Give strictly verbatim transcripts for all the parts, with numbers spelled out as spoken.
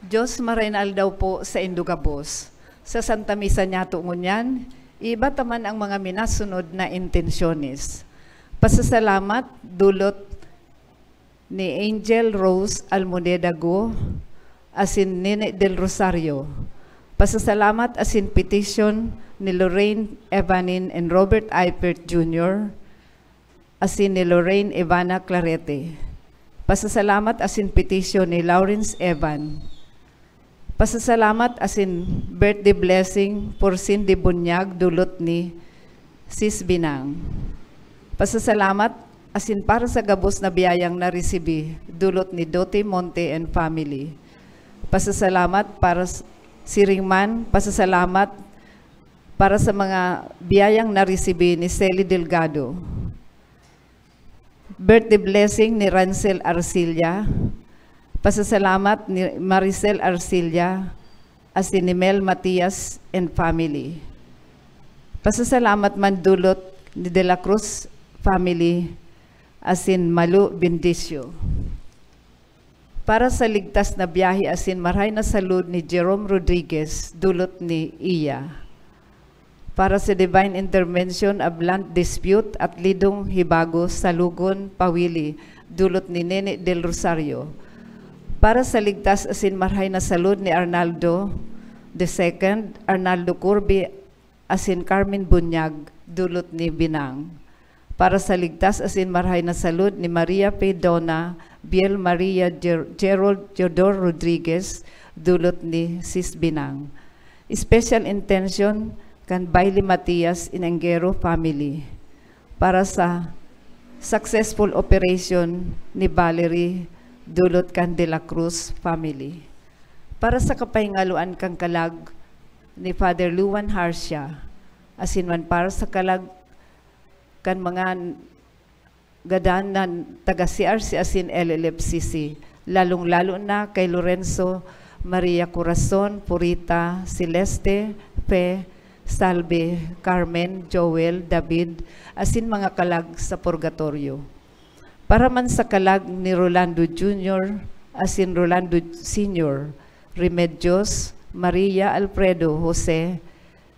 Diyos, maray na aldaw po saindo gabos. Sa Santa Misa niyato ngunyan, iiba ta man ang mga minasunod na intensyones. Pasasalamat dulot ni Angel Rose Almoneda Go asin Nene Del Rosario. Pasasalamat asin petition ni Lorraine Evanin and Robert Eipert Junior asin ni Lorraine Ivana Clarete. Pasasalamat asin petition ni Lawrence Evan. Pasasalamat asin birthday blessing for Cindy Bunyag, dulot ni Sis Binang. Pasasalamat asin para sa gabos na biyayang naresibi, dulot ni Dote Monte and family. Pasasalamat para s-, siring man, pasasalamat para sa mga biyayang naresibi ni Sally Delgado. Birthday blessing ni Rancel Arcilla. Pasasalamat ni Maricel Arcilla asin ni Mel Matias and family. Pasasalamat man dulot ni De La Cruz family asin Malu Bendicio. Para sa ligtas na biyahe asin marahay na salud ni Jerome Rodriguez, dulot ni Iya. Para sa divine intervention of land dispute at Lidong Hibago, Salugon, Pawili, dulot ni Nene Del Rosario. Para sa ligtas asin marahay na salud ni Arnaldo the second, Arnaldo Curbi, asin Carmen Bunyag, dulot ni Binang. Para sa ligtas asin marahay na salud ni Maria P. Dona, Biel Maria Ger-, Gerald Teodoro Rodriguez, dulot ni Sis Binang. Special intention kan Bailey Matias Inanguero family para sa successful operation ni Valerie, dulot kan De La Cruz family. Para sa kapahingaloan kan kalag ni Father Luan Harcia, asin man para sa kalag kan mga gadan na taga C R C asin L L F C C, lalong-lalo na kay Lorenzo, Maria Corazon, Purita, Celeste, Fe, Salve, Carmen, Joel, David, asin mga kalag sa purgatorio. Para man sa kalag ni Rolando Junior asin Rolando Senior, Remedios, Maria, Alfredo, Jose,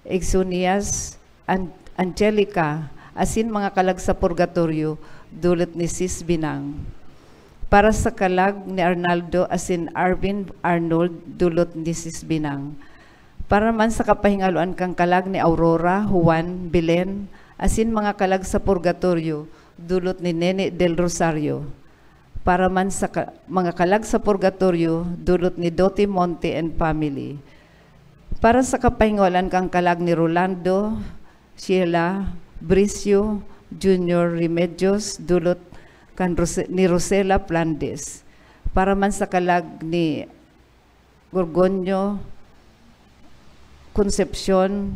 Exonias, An-, Angelica, asin mga kalag sa purgatorio, dulot ni Sis Binang. Para sa kalag ni Arnaldo asin Arvin Arnold, dulot ni Sis Binang. Para man sa kapahingaloan kan kalag ni Aurora, Juan, Belen, asin mga kalag sa purgatorio, dulot ni Nene Del Rosario. Para man sa ka-, mga kalag sa purgatorio, dulot ni Dote Monte and family. Para sa kapahingaloan kan kalag ni Rolando, Sheila, Bricio, Junior Remedios, dulot kan Rose-, ni Rosela Plandes. Para man sa kalag ni Gorgonio, Concepcion,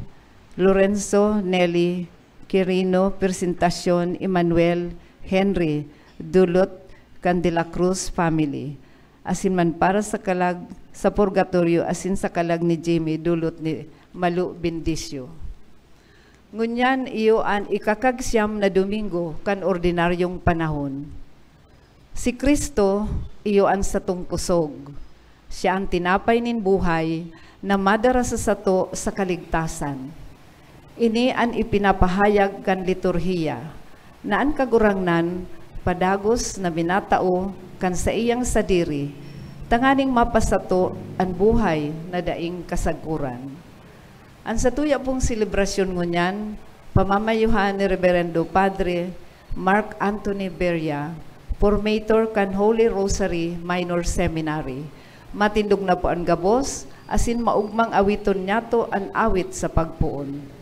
Lorenzo, Nelly, Quirino, Presentacion, Emmanuel, Henry, dulot kan De La Cruz family. Asin man para sa kalag sa purgatorio, asin sa kalag ni Jimmy, dulot ni Malu Bendicio. Ngunyan iyo an ikakagsiam na Domingo kan ordinaryong panahon. Si Cristo iyo an satong kusog. Siya an tinapay nin buhay na madara sa sato sa kaligtasan. Ini an ipinapahayag kan liturhiya, na an Kagurangnan padagos na minatao kan saiyang sadiri, tanganing mapasato an buhay na daing kasagkoran. An satuya pong selebrasyon ngunyan, pamamayuhan ni Reberendo Padre Mark Anthony Beria, formator kan Holy Rosary Minor Seminary. Matindog na po an gabos, asin maogmang awiton niyato an awit sa pagpoon.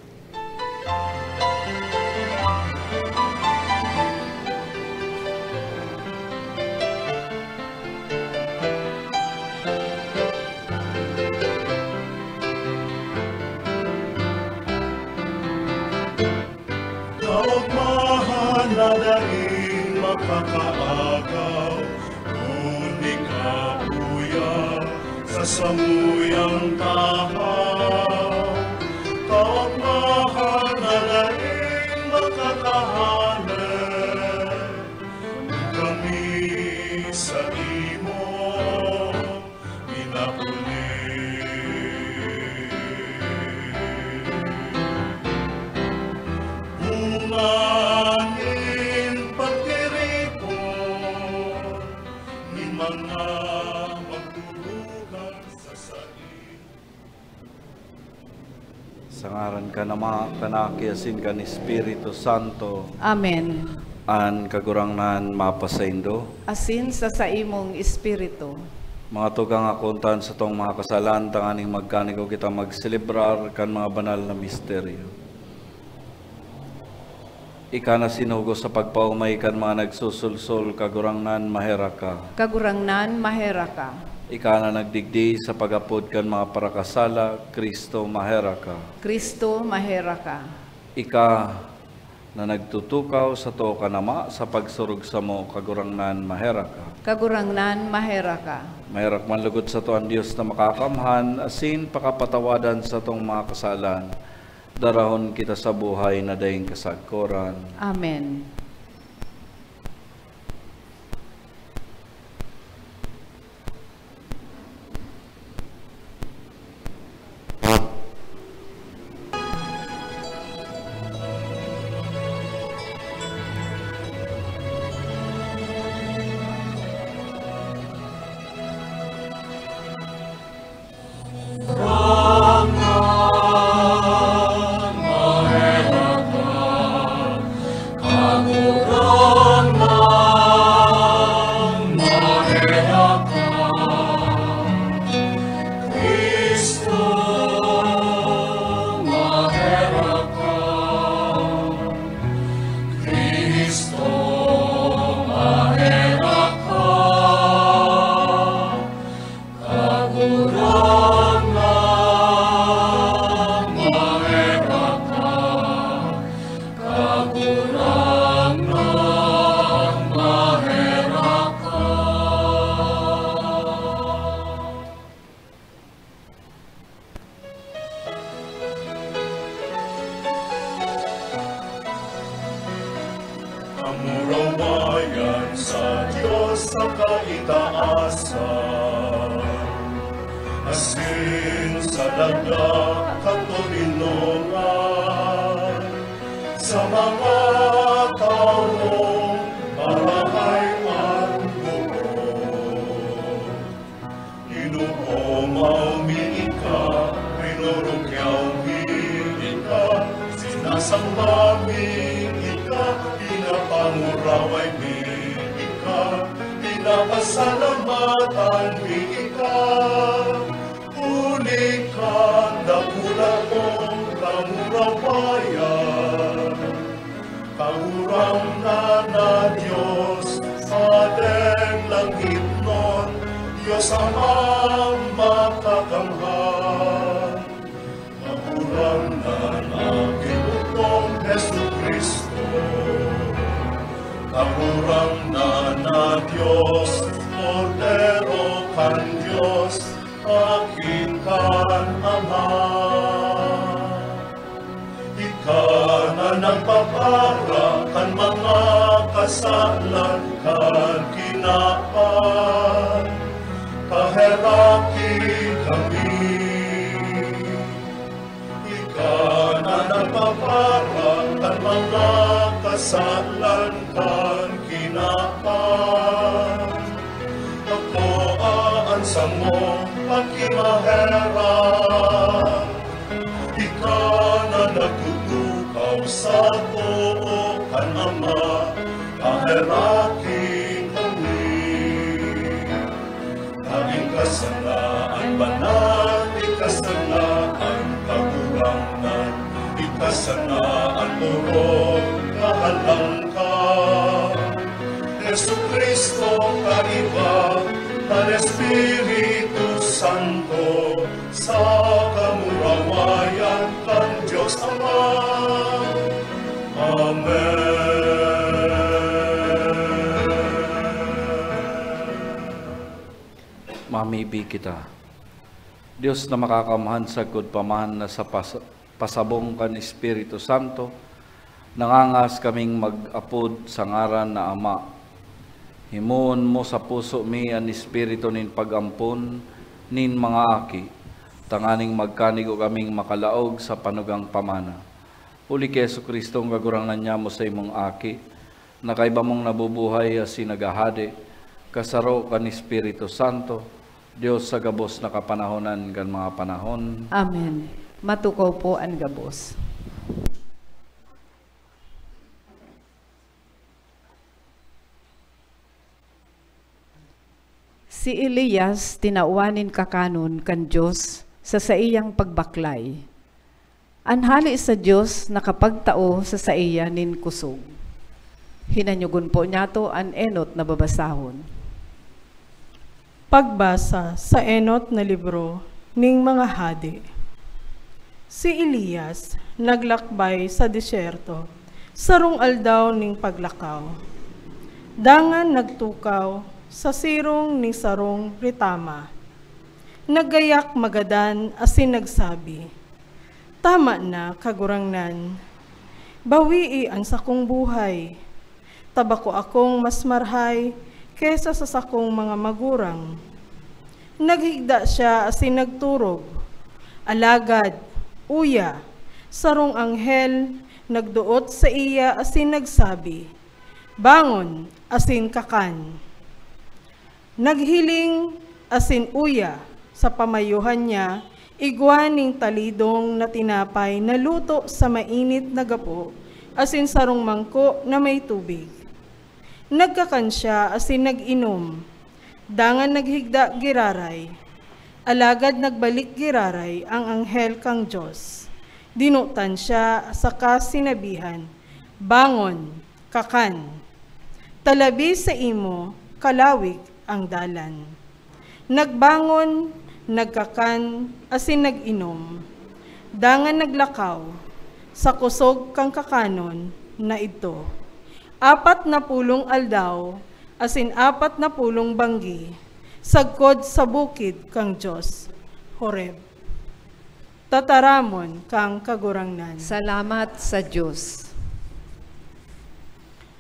Kaogmahan na daing makakaagaw, kundi kabuya sa samuyang tahaw. Kaogmahan na daing makakahanep, kami sa imo, minapul- Mga magturukan sa sain. Sa ngaran kan Ama, kan Aki, asin kan Espiritu Santo. Amen. An Kagurangnan mapasaindo. Asin sa saimong espiritu. Mga tugang, akontan satong mga kasalan, tanganing magkanigo kita magselebrar kan mga banal na misteryo. Ika na sinugo sa pagpaomay kan mga nagsusulsol, Kagurangnan, maherak ka. Kagurangnan, maherak ka. Ika na nagdigdi sa pag-apod kan mga parakasala, Cristo, maherak ka. Cristo, maherak ka. Ika na nagtutukaw sa too kan Ama sa pagsurog samo, Kagurangnan, maherak ka. Kagurangnan, maherak ka. Maherak man lugod sato an Dios na makakamhan, asin pakapatawadan satong mga kasalan. Darahon kita sa buhay na daing kasagkoran. Amen. Kamurawayan sa Dios sa kaitaasan, asin sa daga katoninongan, sa mga tawong marahay an buo. Inoomaw mi ika, rinurukyaw mi ika, sinasamba mi ika, pinapanguraway mi ika, pinapasalamatan mi ika. Huli kan dakula mong kamurawayan. Kagurangnan na Dios, Padeng langitnon, Dios Amang makakamhan. Kagurangnan na Ginoo kong Jesu-Cristo. Kagurangnan na Dios, Kordero kan Dios, Aki kan Ama. Ika na nagpapara kan mga kasalan kan kinaban, paheraki kami. Ika na nagpapara kan mga kasalan kan kinaban. Pagkoa an samong pagkimaherak. Ika na nagtutukaw sa too kan Ama, paheraki kami. Ika sana an banal, ika sana an kagurangnan, ika sana an orog na halangka. Jesu-Cristo, kaiba kan Espiritu Santo, sa kamurawayan kan Dios Ama. Amen. Mamibi kita. Dios na makakamhan, sagkod pa man na sa pas-, pasabong kan Espiritu Santo, nangangas kaming mag-apod sa ngaran na Ama. Himoon mo sa puso mi an espiritu nin pag-ampon nin mga aki, tanganing magkanigo kaming makalaog sa panugang pamana. Huli ki Jesu-Cristo, an Kagurangnan nyamo, saimong Aki, na kaiba mong nabubuhay asin naghahade, Kasaro kan Espiritu Santo, Dios sa gabos na kapanahonan kan mga panahon. Amen. Matukaw po an gabos. Si Elias tinawan nin kakanon kan Dios sa saiyang pagbaklay. An hale sa Dios nakapagtao sa saiya nin kusog. Hinanyogon po niyato an enot na babasahon. Pagbasa sa enot na libro ning mga hade. Si Elias naglakbay sa desyerto, sarong aldaw nin paglakaw. Dangan nagtukaw sa sirong nin sarong retama. Naggayak magadan asin nagsabi, "Tama na, Kagurangnan. Bawii an sakong buhay. Ta bako akong mas marahay ki sa sakong mga magurang." Naghigda siya asin nagturog. Alagad, uya, sarong anghel nagdoot saiya asin nagsabi, "Bangon asin kakan." Naghiling asin uya, sa pamayohan niya, igwa nin talidong na tinapay na luto sa mainit na gapo asin sarong mangko na may tubig. Nagkakan siya asin nag-inom. Dangan naghigda giraray. Alagad nagbalik giraray ang anghel kan Dios. Dinotan siya saka sinabihan, "Bangon, kakan. Ta labi saimo kalawig ang dalan." Nagbangon, nagkakan, asin nag-inom. Dangan naglakaw sa kusog kan kakanon na idto, apat na pulong aldaw asin apat na pulong banggi, sagkod sa bukid kan Dios, Horeb. Tataramon kan Kagurangnan. Salamat sa Dios.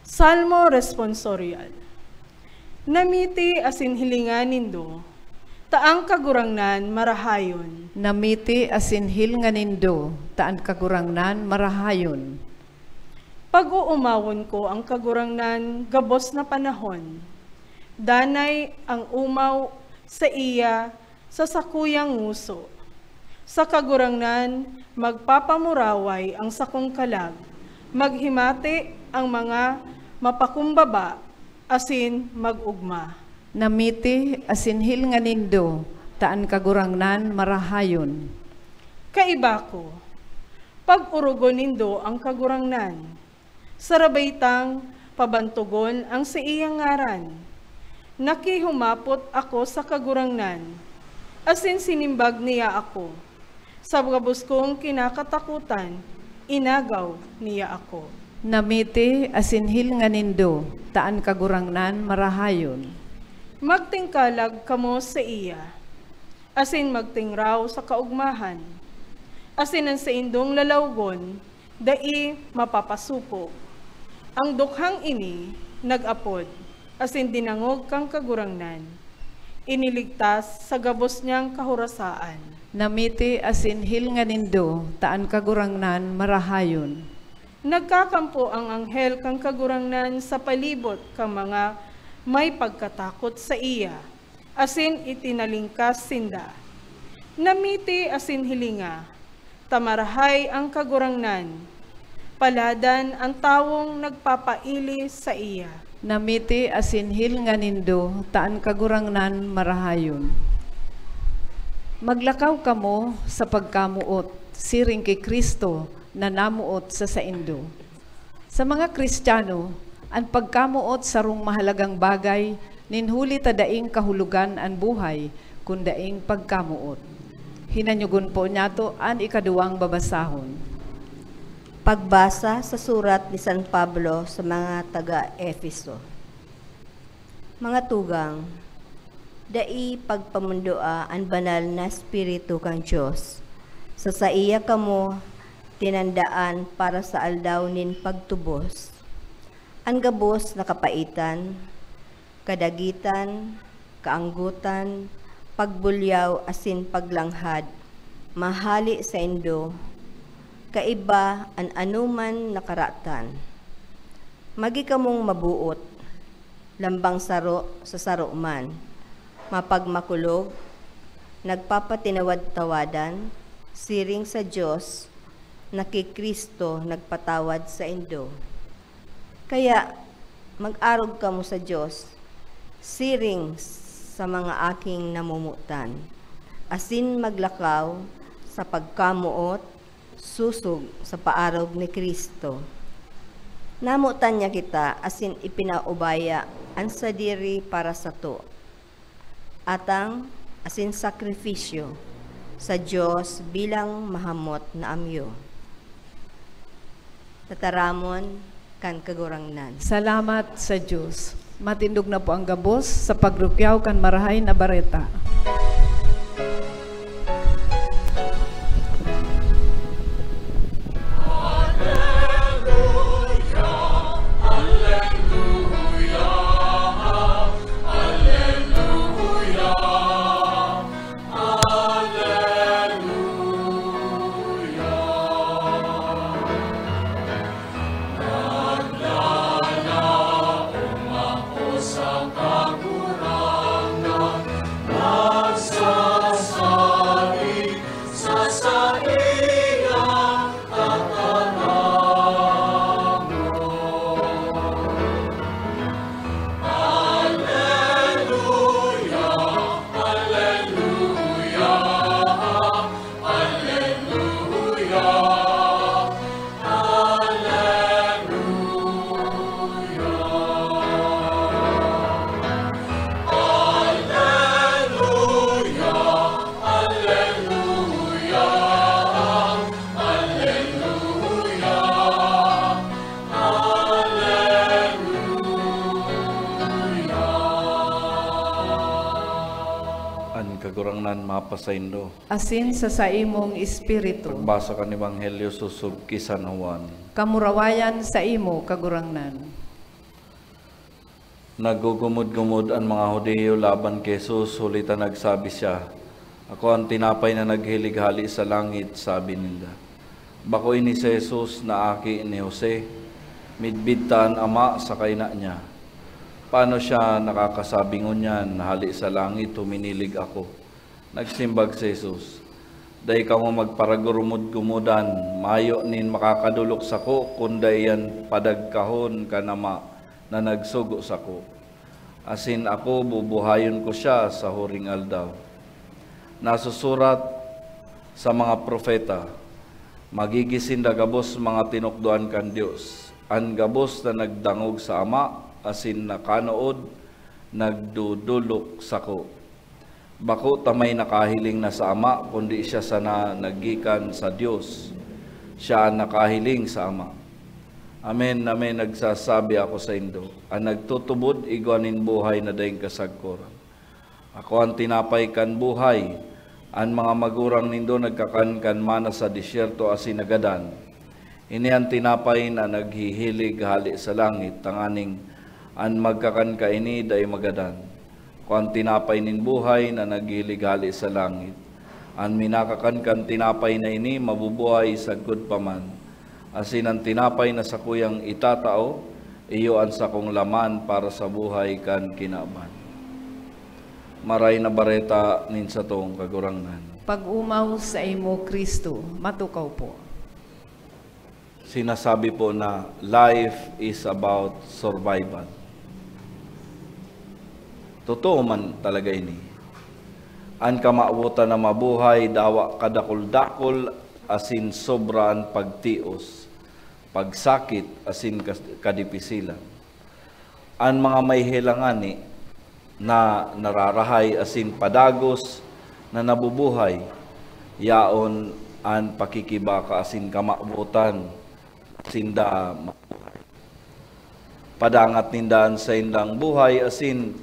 Salmo Responsorial. Namiti asin hilinga nindo, ta an Kagurangnan marahayon. Namiti asin hilinga nindo, ta an Kagurangnan marahayon. Pag-oomawon ko an Kagurangnan gabos na panahon. Danay an omaw saiya sa sakuyang ngoso. Sa Kagurangnan magpapamuraway an sakong kalag. Maghimati an mga mapakumbaba asin mag-ogma. Namiti asin hilinga nindo, ta an Kagurangnan marahayon. Kaiba ko, pag-orogon nindo an Kagurangnan. Sarabay tang pabantogon an saiyang ngaran. Nakihumapot ako sa Kagurangnan, asin sinimbag niya ako. Sa gabos kong kinakatakotan, inagaw niya ako. Namiti asin hilinga nindo, ta an Kagurangnan marahayon. Magtingkalag kamo saiya, asin magtingraw sa kaogmahan, asin an saindong lalawgon dai mapapasopog. An dukhang ini nag-apod asin dinangog kan Kagurangnan. Iniligtas sa gabos niyang kahorasaan. Namiti asin hilinga nindo, ta an Kagurangnan marahayon. Nagkakampo an anghel kan Kagurangnan sa palibot kan mga may pagkatakot saiya, asin itinalingkas sinda. Namiti asin hilinga, ta marahay an Kagurangnan. Paladan an tawong nagpapaili saiya. Namiti asin hilinga nindo, ta an Kagurangnan marahayon. Maglakaw kamo sa pagkamoot, siring ki Cristo na namoot sa saindo. Sa mga Cristiano, an pagkamoot sarong mahalagang bagay, nin huli ta daing kahulogan an buhay kun daing pagkamoot. Hinanyogon po niyato an ikaduwang babasahon. Pagbasa sa surat ni San Pablo sa mga taga Efeso. Mga tugang, dai pagpamondoa an banal na Espiritu kan Dios. Sa saiya kamo tinandaan para sa aldaw nin pagtubos. An gabos na kapaitan, kadagitan, kaanggotan, pagbulyaw asin paglanghad, mahale saindo, kaiba an anoman na karatan. Magi kamong maboot, lambang saro sa saro man, mapagmakulog, nagpapatinawad-tawadan, siring sa Dios na ki Cristo nagpatawad saindo. Kaya mag-arog kamo sa Dios, siring sa mga aking namomotan, asin maglakaw sa pagkamoot sosog sa paarog ni Cristo. Namotan niya kita asin ipinaubaya an sadiri para sato, atang asin sakrifisyo sa Dios bilang mahamot na amyo. Tataramon kan Kagurangnan. Salamat sa Dios. Matindog na po ang gabos sa pagrukyaw kan Marahay na Bareta. An Kagurangnan mapasaindo. Asin sa saimong espiritu. Pagbasa kan Ebanghelyo sosog ki San Juan. Kamurawayan saimo, Kagurangnan. Naggugumod-gumod an mga Judio laban ki Jesus, huli ta nagsabi siya, "Ako an tinapay na naghilig hale sa langit," sabi ninda. Bako ini si Jesus na aki ni Jose? Midbid ta an ama saka ina niya. Paano siya nakakasabi ngunyan na hale sa langit huminilig ako? Nagsimbag si Jesus, "Dai kamo magparagurumod-gumodan, mayo nin makakadolok sako kun dai an padagkahon kan Ama na nagsugo sako. Asin ako, bubuhayon ko siya sa huring aldaw." Nasusurat sa mga propeta, "Magigi sinda gabos mga tinukdoan kan Dios. An gabos na nagdangog sa Ama asin nakanood, nagdodolok sako." Bako ta may nakahiling na sa Ama, kundi siya sana naggikan sa Dios. Siya an nakahiling sa Ama. Amen, amen, nagsasabi ako saindo, an nagtutubod igwa nin buhay na daing kasagkoran. Ako an tinapay kan buhay. An mga magurang nindo nagkakan kan mana sa disyerto asin nagadan. Ini an tinapay na naghihilig hale sa langit, tanganing an magkakan kaini dai magadan. Ako an tinapay nin buhay na naghihilig hale sa langit. An minakakan kan tinapay na ini mabubuhay sagkod pa man. Asin an tinapay na sakuyang itatao, iyo an sakong laman para sa buhay kan kinaban. Maray na Bareta nin satong Kagurangnan. Pag-omaw saimo, Cristo, matukaw po. Sinasabi po na life is about survival. Totoo man talaga ini. An kamawotan na mabuhay, dawa kadakul-dakul asin sobra an pagtios, pagsakit asin kas-, kadipisilan. An mga may hela ngani na nararahay asin padagos na nabubuhay, yaon an pakikibaka asin kamawotan sinda mabuhay. Padangat ninda an saindang buhay asin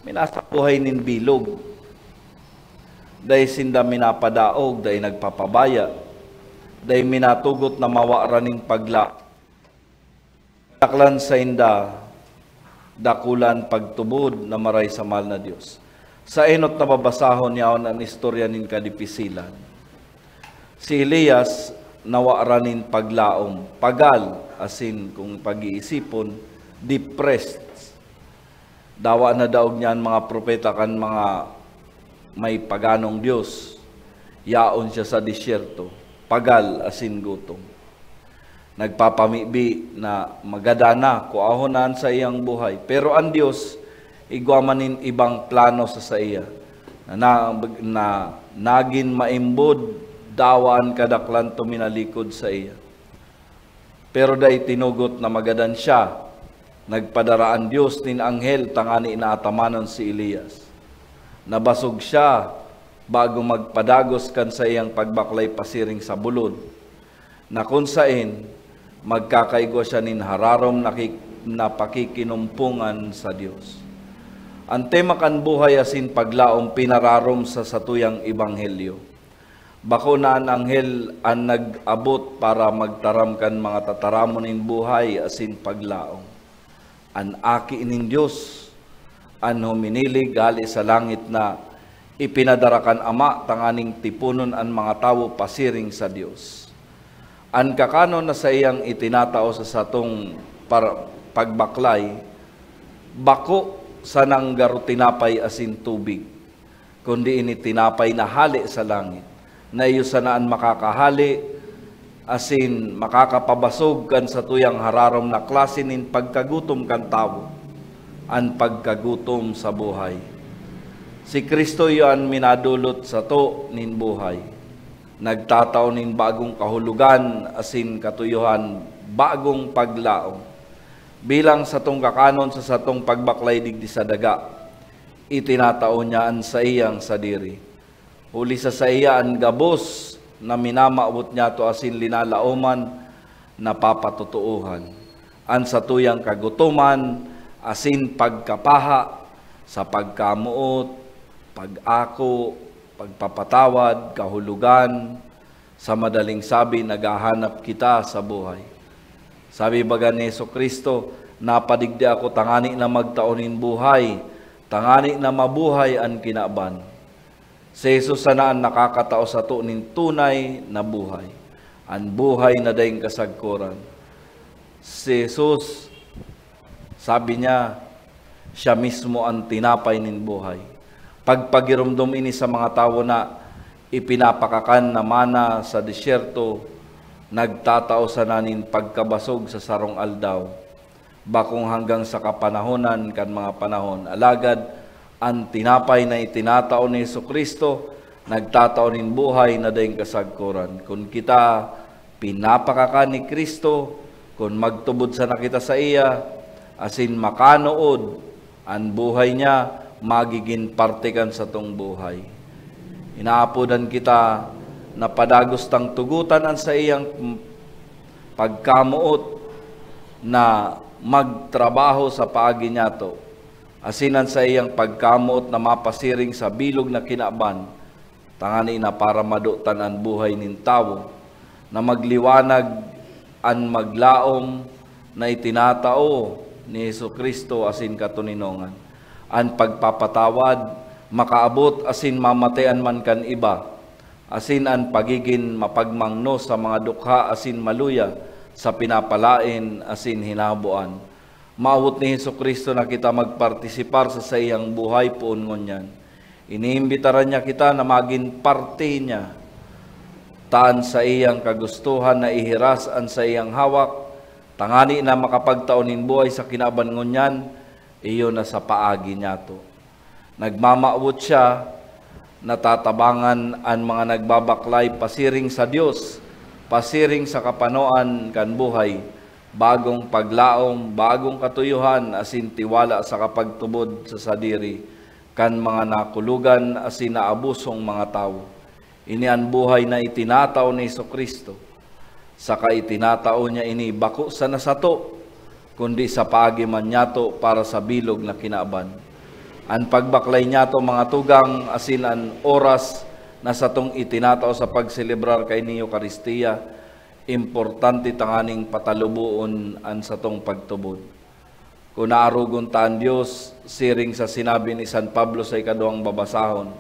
minasabuhay nin bilog. Dai sinda minapadaog, dai nagpapabaya, dai minatugot na mawaran nin pagla-, Daklan sainda, dakulan pagtubod na maray sa mahal na Dios. Sa enot na babasahon yaon an istorya nin kadipisilan. Si Elias nawaran nin paglaom, pagal, asin kung pag-iisipon, depressed. Dawa na daog niya an mga propeta kan mga may paganong dios. Yaon siya sa disyerto, pagal asin gutom. Nagpapamibi na magadan na, kuahon na an saiyang buhay. Pero an Dios igwa man nin ibang plano sa saiya, na, na, na nagin maimbod dawa an kadaklan tuminalikod saiya. Pero dai tinugot na magadan siya. Nagpadara an Dios nin anghel tangani na atamanon si Elias. Nabasog siya bago magpadagos kan saiyang pagbaklay pasiring sa bulod, na kun saen magkakaigwa siya nin hararom na ki-, na pakikinumpongan sa Dios. An tema kan buhay asin paglaom pinararom sa satuyang ebanghelyo. Bako na an anghel an nag-abot para magtaram kan mga tataramon nin buhay asin paglaom. An Aki nin Dios, an huminilig hale sa langit na ipinadara kan Ama tanganing tiponon an mga tawo pasiring sa Dios. An kakanon na saiyang itinatao sa satong par-, pagbaklay, bako sanang garo tinapay asin tubig, kundi ini tinapay na hale sa langit, na iyo sana an makakahale asin makakapabasog kan satuyang hararom na klase nin pagkagutom kan tawo, an pagkagutom sa buhay. Si Cristo iyo an minadolot sato nin buhay, nagtatao nin bagong kahulogan asin katuyohan, bagong paglaom. Bilang satong kakanon sa satong pagbaklay digdi sa daga, itinatao niya an saiyang sadiri. Huli sa saiya an gabos na minamawot niyato asin linalaoman na papatotoohan. An satuyang kagutoman asin pagkapaha sa pagkamoot, pag-ako, pagpapatawad, kahulogan, sa madaling sabi, naghahanap kita sa buhay. Sabi baga ni Jesu-Cristo, "Napadigdi ako tangani na magtao nin buhay, tangani na mabuhay an kinaban." Si Jesus sana an nakakatao sato nin tunay na buhay, an buhay na daing kasagkoran. Si Jesus, sabi niya, siya mismo an tinapay nin buhay. Pagpagiromdom ini sa mga tawo na ipinapakakan na mana sa disyerto, nagtatao sana nin pagkabasog sa sarong aldaw, bakong hanggang sa kapanahonan kan mga panahon. Alagad an tinapay na itinatao ni Jesu-Cristo nagtatao nin buhay na daing kasagkoran. Kun kita pinapakakan ni Cristo, kun magtubod sana kita saiya, asin makanood, an buhay niya magigin parte kan satong buhay. Inaapodan kita na padagos tang tugotan an saiyang pagkamoot na magtrabaho sa paagi niyato, asin an saiyang pagkamoot na mapasiring sa bilog na kinaban, tangani na para madotan an buhay nin tawo, na magliwanag an maglaom na itinatao ni Jesu-Cristo asin katoninongan. An pagpapatawad, makaabot asin mamatayan man kan iba, asin an pagigin mapagmangno sa mga dukha asin maluya sa pinapalaen asin hinahaboan. Maawot ni Jesu-Cristo na kita magpartisipar sa saiyang buhay poon ngunyan. Iniimbitaran niya kita na magin parte niya, ta an saiyang kagustohan na ihiras an saiyang hawak, tangani na makapagtao nin buhay sa kinaban ngunyan, iyo na sa paagi niyato. Nagmamawot siya, natatabangan an mga nagbabaklay pasiring sa Dios, pasiring sa kapanoan kan buhay, bagong paglaom, bagong katuyohan, asin tiwala sa kapagtubod sa sadiri kan mga nakulogan asin naabusong mga tawo. Ini an buhay na itinatao ni Jesu-Cristo, saka itinatao niya ini bako sana sato, kundi sa paagi man niyato para sa bilog na kinaban. An pagbaklay niyato, mga tugang, asin an oras na satong itinatao sa pagselebrar kaini Eukaristia, importante tanganing pataluboon an satong pagtubod. Kun aarogon ta an Dios, siring sa sinabi ni San Pablo sa ikaduwang babasahon,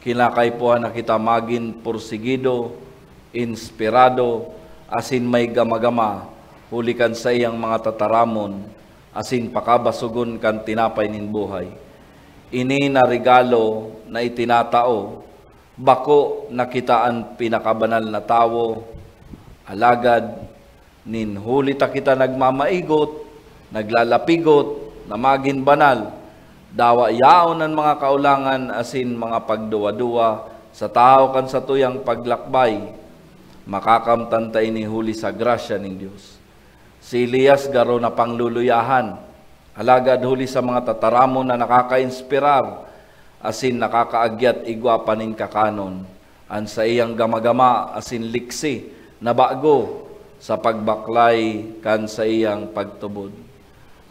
kinakaipuhan na kita magin porsigido, inspirado, asin may gama-gama huli kan saiyang mga tataramon, asin pakabasogon kan tinapay nin buhay. Ini na regalo na itinatao, bako na kita an pinakabanal na tawo, alagad nin huli ta kita nagmamaigot, naglalapigot na magin banal, dawa yaon an mga kaolangan asin mga pagduwa-duwa sa tahaw kan satuyang paglakbay, makakamtan ta ini huli sa grasya nin Dios. Si Elias garo na pangluluyahan, alagad huli sa mga tataramon na nakakainspirar asin nakakaagyat igwa pa nin kakanon, an saiyang gama-gama asin liksi na bago sa pagbaklay kan saiyang pagtubod.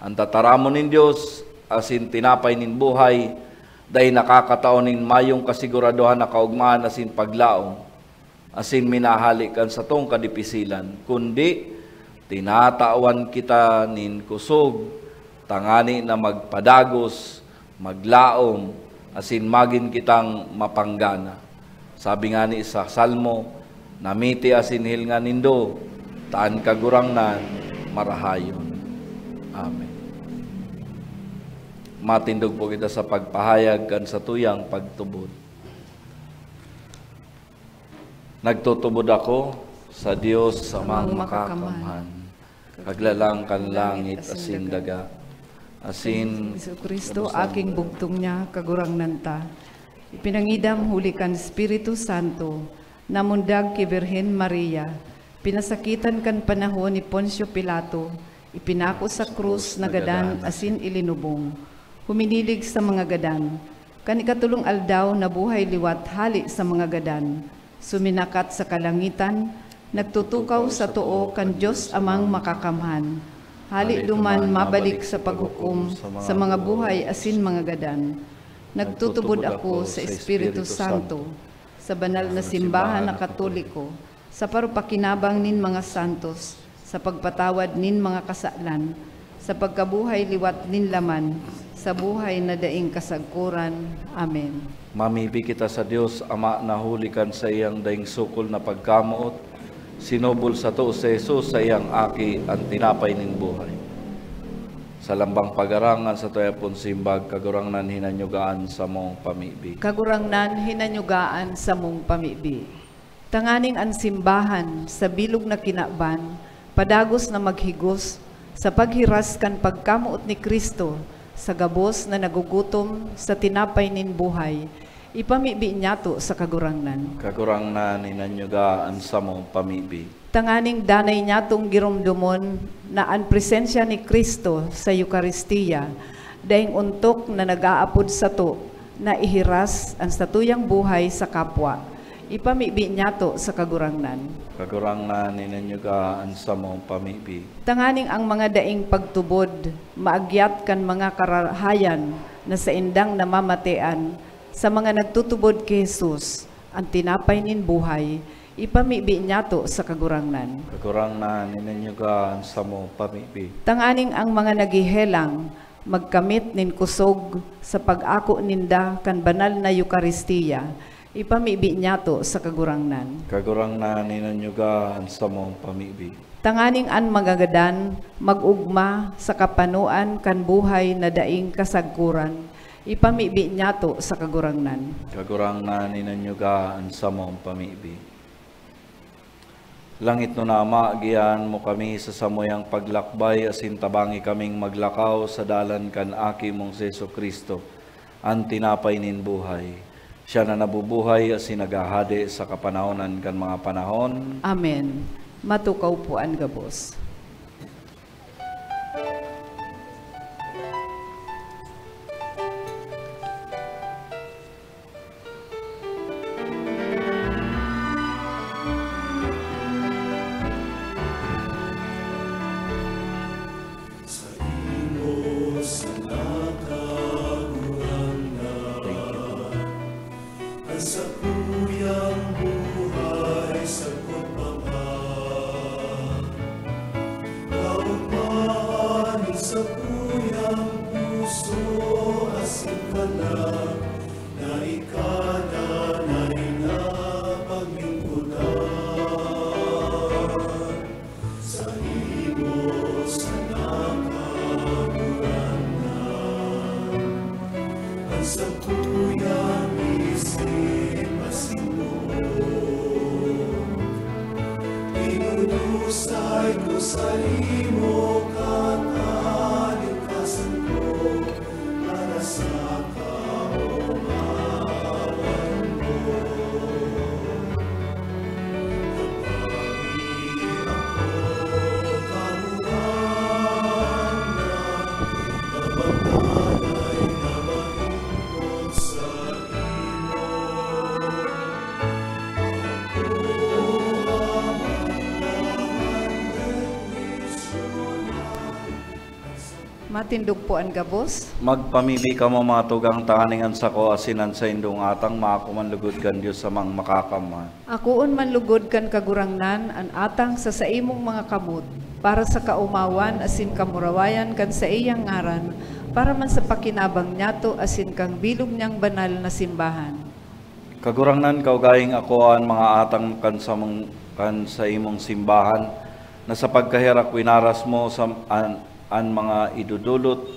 An tataramon nin Dios asin tinapay nin buhay dai nakakatao nin mayong kasiguradohan na kaogmahan asin paglaom, asin minahale kan satong kadipisilan, kundi tinatawan kita nin kusog tangani na magpadagos, maglaom, asin magin kitang mapanggana. Sabi ngani sa Salmo, "Namiti asin hilnga nindo, ta an Kagurangnan marahayon." Amen. Matindog po kita sa pagpahayag kan satuyang pagtubod. Nagtutubod ako sa Dios, sa Amang Makakamhan, Makakamhan, Kaglalang kan langit asin daga, asin Jesu-Cristo, aking bugtong niya, Kagurangnan ta. Ipinangidam huli kan Espiritu Santo, namundag ki Birhen Maria, pinasakitan kan panahon ni Poncio Pilato, ipinako sa krus, nagadan asin ilinubong. Huminilig sa mga gadan. Kan ikatolong aldaw, nabuhay liwat hale sa mga gadan. Suminakat sa kalangitan, nagtutukaw sa too kan Dios Amang Makakamhan. Hale duman mabalik sa paghukom sa mga buhay asin mga gadan. Nagtutubod ako sa Espiritu Santo, sa banal na simbahan na Katoliko, sa parupakinabang nin mga santos, sa pagpatawad nin mga kasalan, sa pagkabuhay liwat nin laman, sa buhay na daing kasagkoran. Amen. Mamibi kita sa Dios Ama na huli kan saiyang daing sukol na pagkamoot, sinubol sato si Jesus, saiyang Aki, an tinapay nin buhay. Sa lambang pagarangan sa tuyapon simbag, Kagurangnan, hinanyugaan samong pamibi. Kagurangnan, hinanyugaan samong pamibi. Tanganing an simbahan sa bilog na kinaban padagos na maghigos sa paghiras kan pagkamoot ni Cristo sa gabos na nagugutom sa tinapay nin buhay, ipamibi niyato sa Kagurangnan. Kagurangnan, hinanyuga an samong pamibi. Tanganing danay niyatong giromdomon na an presensya ni Cristo sa Eukaristia daing ontok na nag-aapod sato na ihiras an satuyang buhay sa kapwa, ipamibi niyato sa Kagurangnan. Kagurangnan, hinanyuga an samong pamibi. Tanganing ang mga daing pagtubod maagyat kan mga karahayan na saindang namamatean sa mga nagtutubod ki Jesus, an tinapay nin buhay, ipamibi niyato sa Kagurangnan. Kagurangnan, hinanyuga an samong pamibi. Tanganing ang mga naghehelang magkamit nin kusog sa pag-ako ninda kan banal na Eukaristia, ipamibi niyato sa Kagurangnan. Kagurangnan, hinanyuga an samong pamibi. Tanganing an mga gadan mag-ogma sa kapanoan kan buhay na daing kasagkoran, ipamibi niyato sa Kagurangnan. Kagurangnan, hinanyuga an samong pamibi. Langitnon na Ama, giyahan mo kami sa samuyang paglakbay asin tabangi kaming maglakaw sa dalan kan Aki mong si Jesu-Cristo, an tinapay nin buhay. Siya na nabubuhay asin naghahade sa kapanahonan kan mga panahon. Amen. Matukaw po an gabos. Saimo sana, Kagurangnan, an sakuyang buhay sagkod pa man. Matindog po an gabos. Magpamibi kamo, mga tugang, tanganing an sako asin an saindong atang maako man lugod kan Dios Amang Makakamhan. Akoon man lugod kan Kagurangnan an atang sa saimong mga kamot, para sa kaomawan asin kamurawayan kan saiyang ngaran, para man sa pakinabang niyato asin kan bilog niyang banal na simbahan. Kagurangnan, kaugayong akoa an mga atang kan samong, kan saimong simbahan, na sa pagkaherak winaras mo sa, an, an mga idodolot,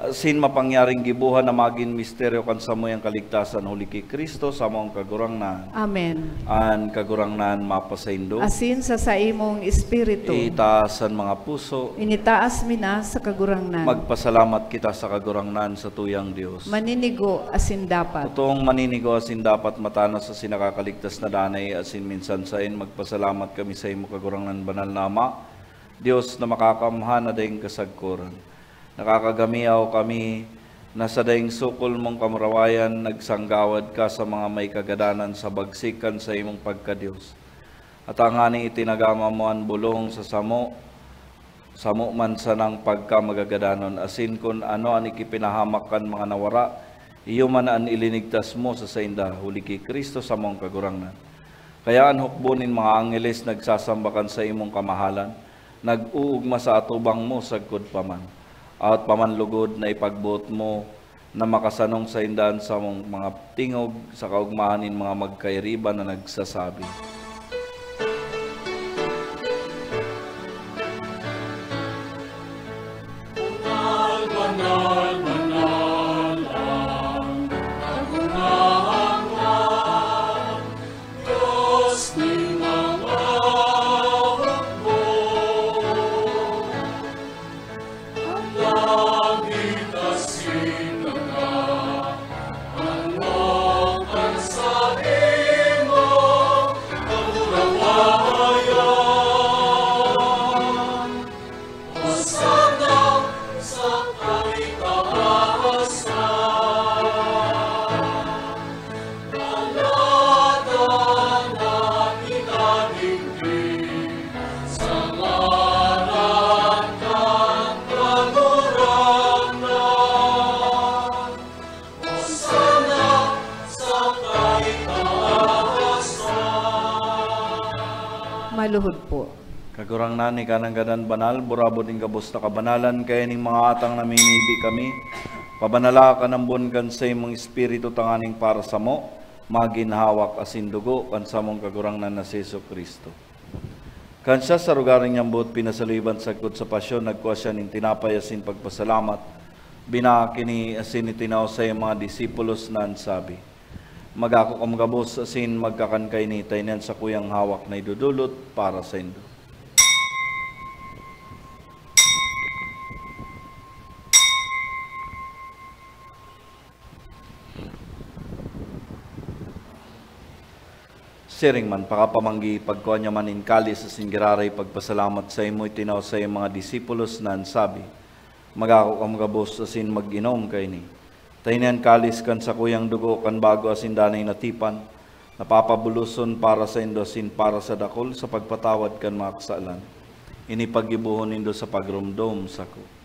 asin mapangyaring gibohan na magin misteryo kan samuyang kaligtasan, huli ki Cristo, samong Kagurangnan. Amen. An Kagurangnan mapasaindo. Asin sa saimong espiritu. Itaas an mga puso. Initaas mi na sa Kagurangnan. Magpasalamat kita sa Kagurangnan, satuyang Dios. Maninigo asin dapat. Totoong maninigo asin dapat, matanos asin nakakaligtas na danay, asin minsan saen, magpasalamat kami saimo, Kagurangnan, banal na Ama, Dios na makakamhan na daing kasagkoran. Nakakagamiaw kami na sa daing sukol mong kamurawayan, nagsanggawad ka sa mga may kagadanan sa bagsik kan saimong pagka-Dios. At tanganing itinagama mo an bolong sa samo, samo man sanang pagkamagagadanon, asin kun ano an ikipinahamak kan mga nawara, iyo man an ilinigtas mo sa sainda, huli ki Cristo samong Kagurangnan. Kaya an hukbo nin mga angheles nagsasamba kan saimong kamahalan, nag-oogma sa atubang mo sagkod pa man. Awat pa man lugod na ipagboot mo na makasanong sainda an samong mga tingog sa kaogmahan nin mga magkairiba na nagsasabi, "Banal, banal, banal an Kagurangnan, Dios nin mga hukbo." An langit asin daga, ano kan saimong kamurawayan. Hosana sa kaitaasan. Alagad an ikadigdi sa ngaran kan Kagurangnan. Hosana sa kaitaasan. Maluhod po. Kagurangnan, ika nanggad an banal, burabod nin gabos na kabanalan, kaya ning mga atang namimibi kami, pabanala kan ambon kan saimong Espiritu tanganing para samo, magin hawak asin dugo kan samong Kagurangnan na si Jesu-Cristo. Kan siya sa lugar nin ambot pinasaliban sagkod sa pasyon, nagkua siya nin tinapay asin pagpasalamat, binaak ini asin itinao sa iyang mga disipulos na an sabi, "Magako kamo gabos asin magkakan kaini, ta ini an sakuyang hawak na idodolot para saindo." Siring man, pakapamanggi, pagkua niya man nin kalis asin giraray pagpasalamat saimo, itinao sa iyang mga disipulos na an sabi, "Magako kamo gabos asin mag-inom kaini. Ta ini an kalis kan sakuyang dugo kan bago asin danay na tipan, na papabuloson para saindo asin para sa dakul sa pagpatawad kan mga kasalan. Ini paggibohon nindo sa pagromdom sako."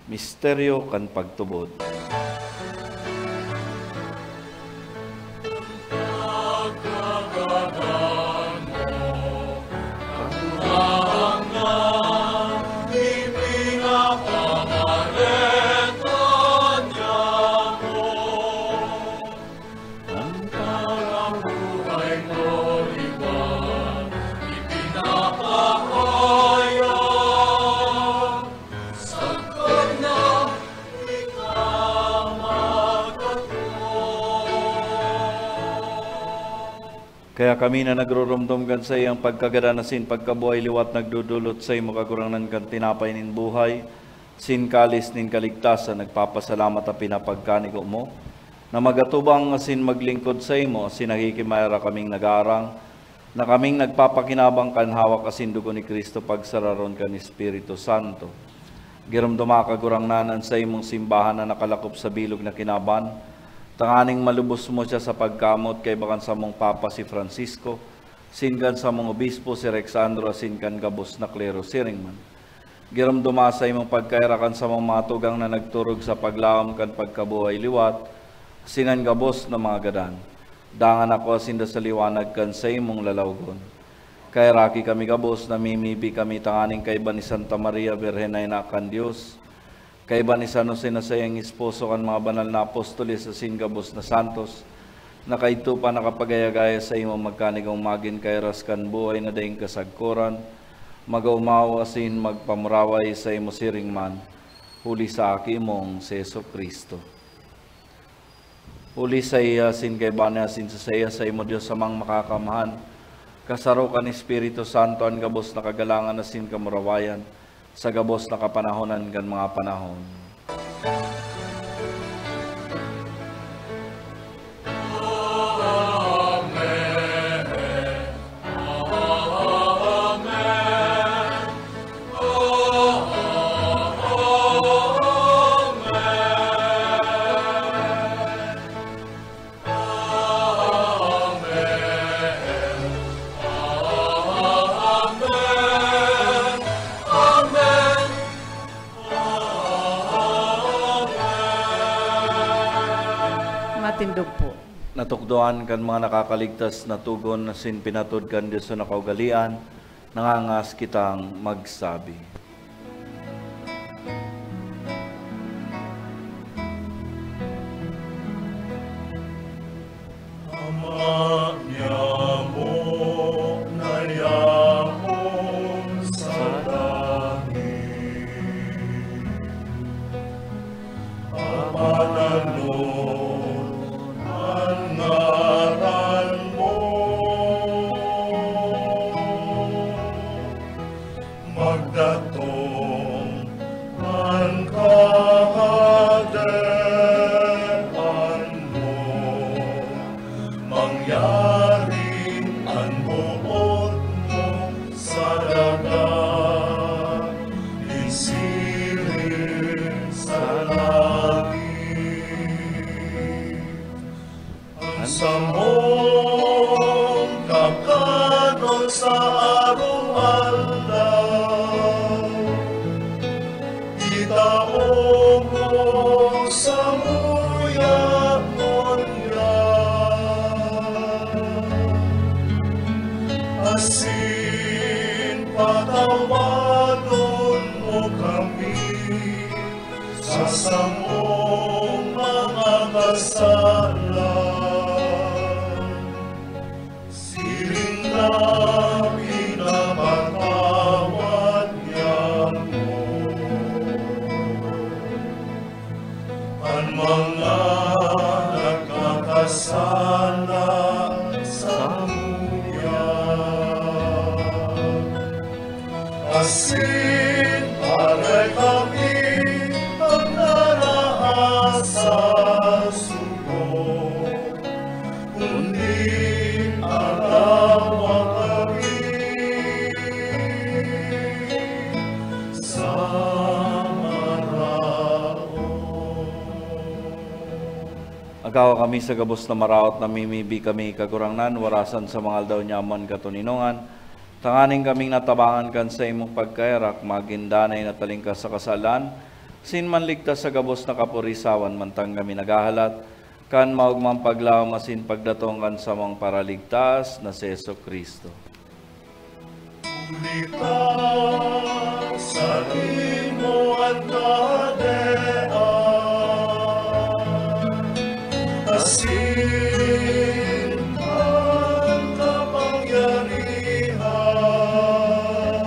Misteryo kan pagtubod. Kaya kami na nagrurumdom kan saiyang pagkagadan asin pagkabuhay liwat nagdodolot saimo, Kagurangnan, kan tinapay nin buhay, asin kalis nin kaligtasan, nagpapasalamat ta pinapagkanigo mo, na magatubang asin maglingkod saimo, asin nakikimaera kaming nagaarang, na kaming nagpapakinabang kan hawak asin dugo ni Cristo pagsararon kan Espiritu Santo. Giromdoma, Kagurangnan, an saimong simbahan na nakalakop sa bilog na kinaban, tanganing malubos mo siya sa pagkamot kaiba kan samong Papa si Francisco, asin kan samong Obispo si Rexandro, asin kan gabos na klero siring man. Giromdoma sa imong pagkaherak an samong mga tugang na nagturog sa paglaom kan pagkabuhay liwat, asin an gabos na mga gadan. Dangan ako asin da sa liwanag kan saimong lalawgon. Kaheraki kami gabos, namimibi kami tanganing kaiba ni Santa Maria, Birhen na Ina kan Dios, kaiba ni San Jose na saiyang esposo, kan mga banal na apostoles asin gabos na santos, na kaidto pa nakapagayagaya saimo magkanigong magin kairas kan buhay na daing kasagkoran, mag-omaw asin magpamuraway saimo siring man, huli sa Aki mong si Jesu-Cristo. Huli saiya, asin kaiba niya, asin sa saiya, saimo, Dios Amang Makakamhan, kasaro kan Espiritu Santo, an gabos na kagalangan asin kamurawayan, sa gabos na kapanahonan kan mga panahon. Matindog po. Natukdoan kan mga nakakaligtas na togon asin pinatod kan Dios na kaugalean, nangangas kitang magsabi. Ama niamo na yaon sa langit, apananon an ngaran mo. Magdatong an kahadean mo, mangyari an boot mo sa daga, isiring sa langit. An samong kakanon sa araw-aldaw, itao mo samuya ngunyan, asin patawadon mo kami sa samong mga kasalan, siring na pinapatawad niamo an mga nagkakasala samuya. Asin aray kami an naraha sa sugo, kundi arawa kami sa maraot. Agawa kami sa gabos na maraot, namimibi kami, Kagurangnan, warasan sa mga aldaw niamo an katoninongan, tanganing kaming natabangan kan saimong pagkaherak, magin danay na talingkas sa kasalan, asin manligtas sa gabos na kapurisawan, mantang kami naghahalat kan maogmang paglaom asin pagdatong kan samong Paraligtas na si Jesu-Cristo. Huli ta saimo an kahadean, asin an kapangyarihan,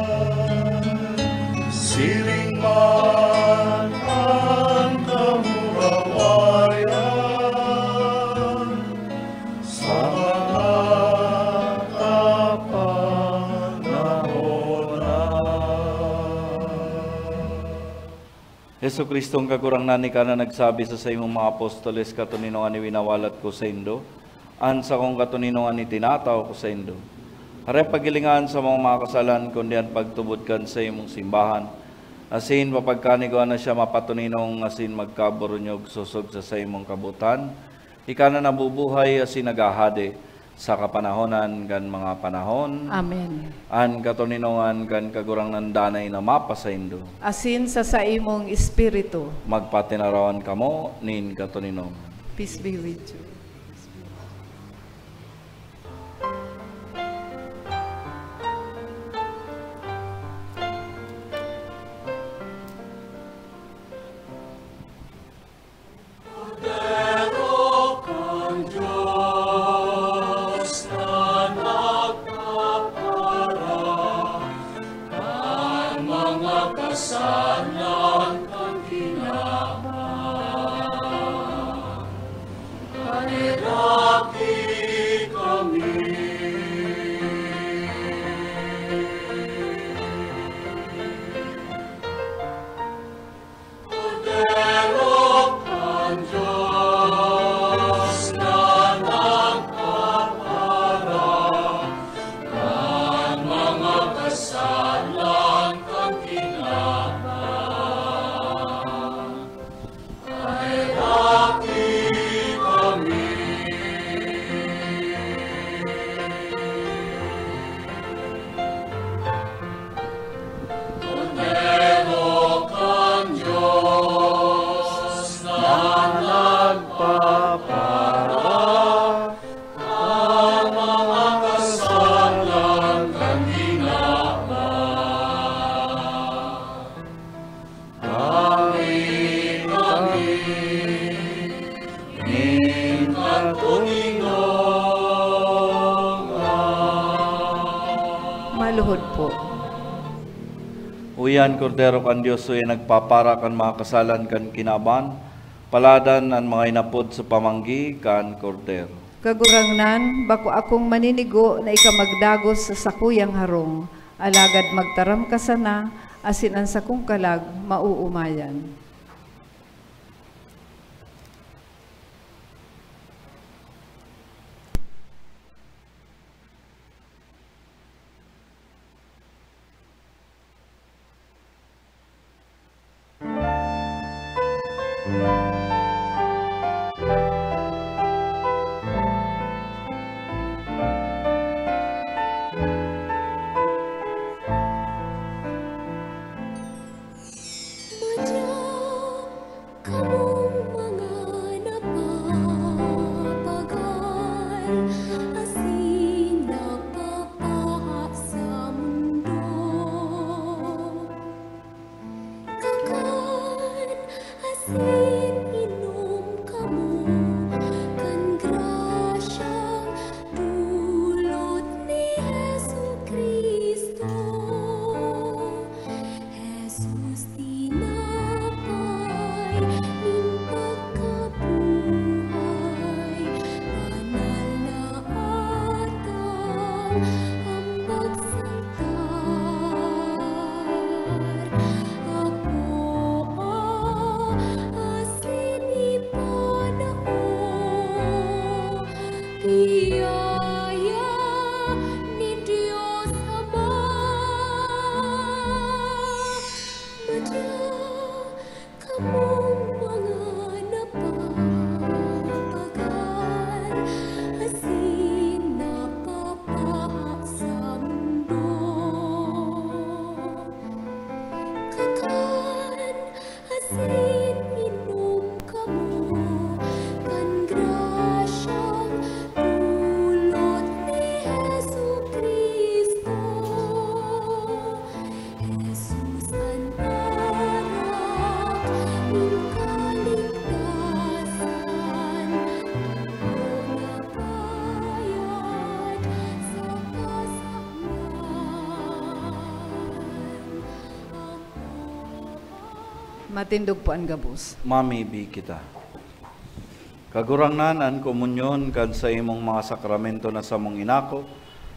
siring man an kamurawayan, sa mga Jesu-Cristong Kagurangnan, ika na nagsabi sa saimong mga apostoles, "Katoninongan ni winawalat ko saindo, an sakong katoninongan ni tinatao ko saindo." Hare paghilingan sa mga, mga kasalan, kundi an pagtubod kan saimong simbahan, asin papagkanigwa na siya mapatoninong asin magkaburunyog sosog sa saimong kabotan. Ika na nabubuhay asin naghahade sa kapanahonan kan mga panahon. Amen. An katoninongan kan Kagurangnan danay na mapasaindo. Asin sa saimong espiritu. Magpatinarawan kamo nin katoninongan. Peace be with you. Maluhod po. Uya an Kordero kan Dios, uya nagpapara kan mga kasalan kan kinaban, paladan an mga inapod sa pamanggi kan Kordero. Kagurangnan, bako akong maninigo na ika magdagos sa sakuyang harong, alagad magtaram ka sana, asin an sakong kalag maoomayan. Madya kamong mga napapagal asin napapaha sa mundo. Kakan asin inom kamo kan grasyang dulot ni Jesu-Cristo. Jesus, tinapay nin pagkabuhay, banal na atang, ambag sa altar, akoa asin ipanao. Biyaya nin Dios Ama. Madya kamong mga napapagal asin napapaha sa mundo. Kakan asin inom kamo kan grasyang dulot ni Jesu-Cristo. Jesus an arak nin kaligtasan, dugo na bayad sa kasalan. Matindog po an gabos. Mamibi kita. Kagurangnan, an komunyon kan saimong mga sakramento na samong inako,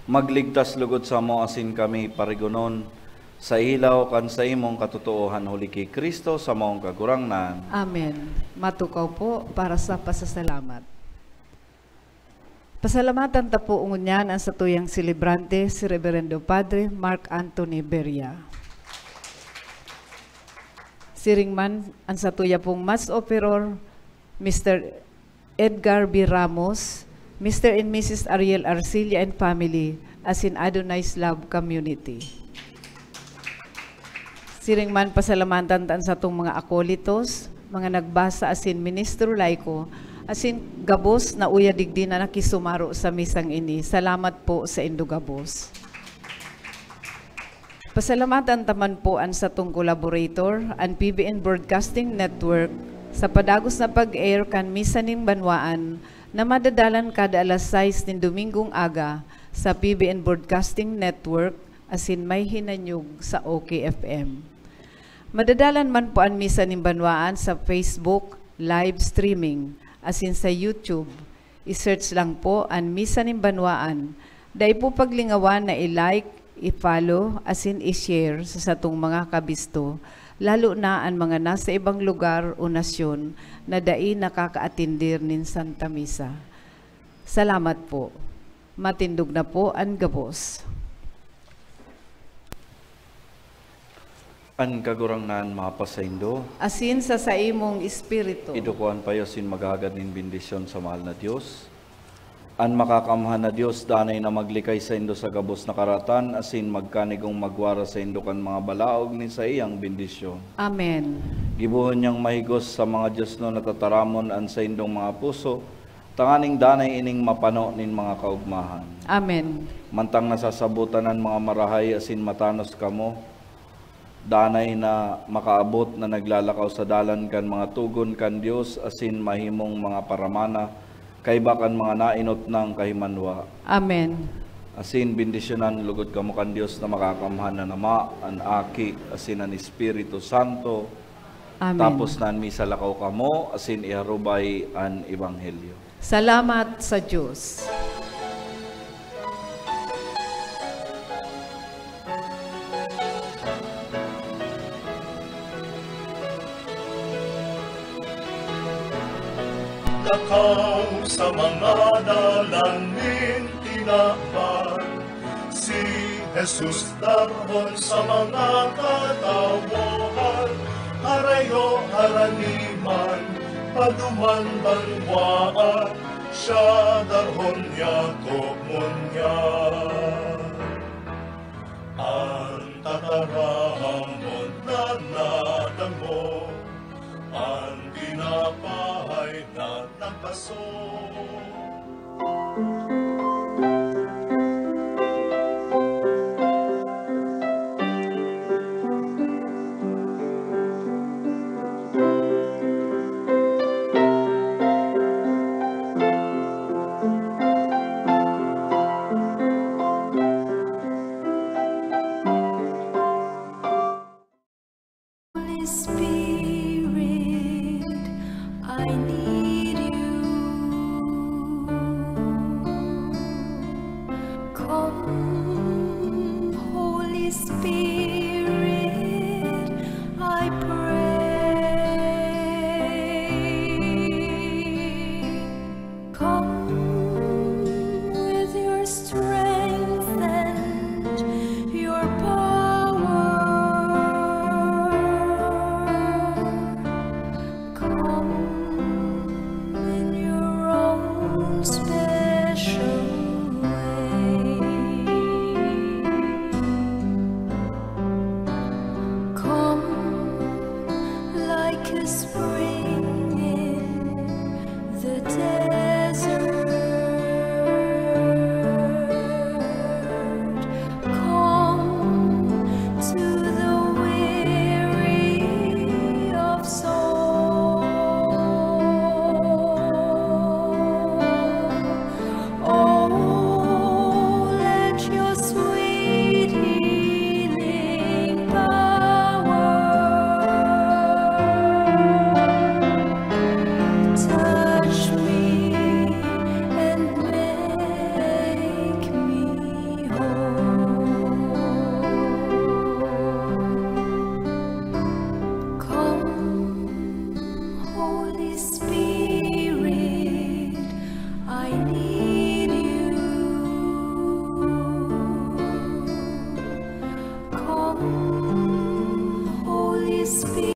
magligtas lugod samo asin kami parigonon Sa ilaw kan saimong katotoohan huli ki Cristo, samong Kagurangnan. Amen. Matukaw po para sa pasasalamat. Pasalamatan ta po ngunyan an satuyang selebrante, si Reverendo Padre Mark Anthony Beria. Siring man an satuya pong Mass of Horror, Mister Edgar B. Ramos, Mister and Missus Ariel Arcilla and family, asin Adonai's Love Community. Siring man pasalamatan ta an satong mga akolitos, mga nagbasa asin ministro laiko, asin gabos na uya digdi na nakisumaro sa misang ini. Salamat po saindo gabos. Pasalamatan ta man po an satong collaborator, an P B N Broadcasting Network, sa padagos na pag-air kan Misa nin Banwaan na madadalan kada alas sais nin Domingong aga sa P B N Broadcasting Network asin may hinanyog sa O K F M. Madadalan man po an Misa nin Banwaan sa Facebook live streaming asin sa YouTube. I-search lang po an Misa nin Banwaan. Dai po paglingawan na i-like, i-follow, asin i-share sa satong mga kabisto, lalo na an mga nasa ibang lugar o nasyon na dai nakakaatindir nin Santa Misa. Salamat po. Matindog na po an gabos. An Kagurangnan mapasaindo. Asin sa saimong espiritu. Idukuan payo sin maghagad nin bendisyon sa mahal na Dios. An makakamhan na Dios, danay na maglikay saindo sa gabos na karatan, asin magkanigong magwara saindo kan mga balaog nin saiyang bendisyon. Amen. Gibohon niyang mahigos sa mga diosnon na tataramon an saindong mga puso, tanganing danay ining mapano nin mga kaogmahan. Amen. Mantang nasasabotan an mga marahay asin matanos kamo, danay na makaabot na naglalakaw sa dalan kan mga togon kan Dios asin mahimong mga paramana kaiba kan mga naenot nang kahimanwa. Amen. Asin bendisyonan lugod kamo kan Dios na makakamhan na Ama, an Aki, asin an Espiritu Santo. Amen. Tapos na an misa, lakaw kamo asin iharubay an ebanghelyo. Salamat sa Diyos. Lakaw sa mga dalan nin tinaban, si Jesus darhon sa mga katawohan, harayo, harani man, paduman, banwaan, siya darhon niya, togon niya. An tataramon na nadangog, an tinapay na nagpaso. Holy Spirit, I need you. Come